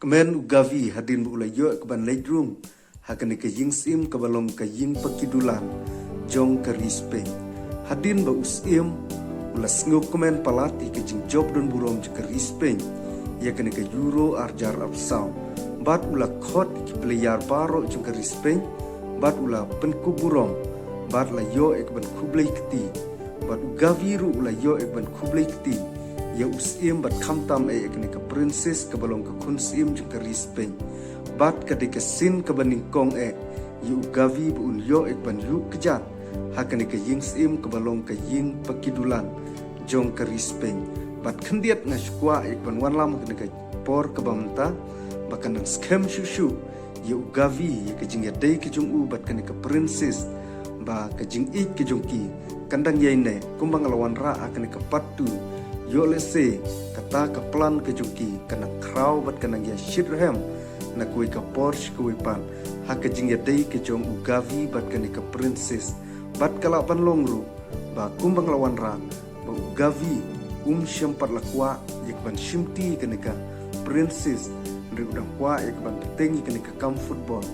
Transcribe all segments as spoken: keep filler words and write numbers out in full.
Kmen u Gavi hadien ba u la ïoh ka ban leit rung ha kane ka ïing syiem kaba long ka ïing paki dulan jong ka ri Spain. Hadien ba u syiem u la sngewkmen palat ïa ka jingjop don burom jong ka ri Spain ïa kane ka Euro arjar arphew saw bad u la khot ki player baroh jong ka ri Spain bad u la pynkup burom bad la ïoh ïa ka ban khublei kti. Bad u Gavi ruh u la ïoh ïa ka ban khublei kti ïa u syiem bad khamtam eh ïa kane ka princess kaba long ka khun syiem jong ka ri Spain. Bad ka dei ka sien kaba nyngkong eh ïa u Gavi ba un ïoh ïa ka ban ïuh kjat ha kane ka ïing syiem kaba long ka ïing paki dulan jong ka ri Spain. Bad khyndiat nga sngewkwah ïa ka ban wanlam ha kane ka por kaba mynta ba kan nang skhem shuh shuh ïa u Gavi ïa ka jingïadei ka jong u bad kane ka princess, ba ka jingïeit ka jong ki kan dang ïai neh kumba nga la wanrah ha kane ka part two. Ïoh lehse kata ka plan ka jong ki kan nang khraw bad kan nang ïai shit rhem na kawei ka por sha kawei pat ha ka jingïadei ka jong u Gavi bad kane ka princess. Bad ka lah ban long ruh ba kumba nga la wanrah ba u Gavi um shym pat la kwah ïa ka ban shimti ïa kane ka princess, hynrei u dang kwah ïa ka ban bteng ïa kane ka kam football.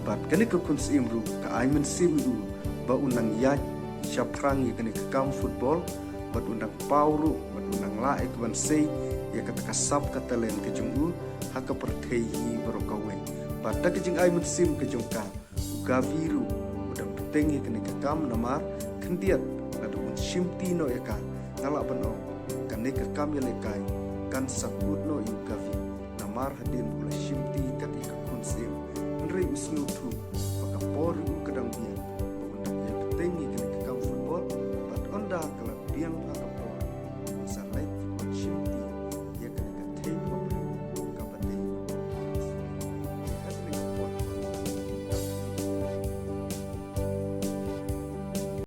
Bad kane ka khun syiem ruh ka ai mynsiem ïa u ba un nang ïaid shaphrang ïa kane ka kam football bad un nang paw ruh bad un nang lah ïa ka ban sei ïa kata ka sap ka talent ka jong u ha ka pyrthei hi baroh kawei. Bad da ka jingai mynsiem ka jong ka, u Gavi ruh u dang bteng ïa kane ka kam namar khyndiat lada un shimti noh ïa ka, nga lah ban ong kane ka kam ïalehkai kan sa kut noh ïa u Gavi namar hadien ba u la shimti kat ïa ka khun syiem. Hynrei u sngewthuh ba ka por ïa u ka dang biang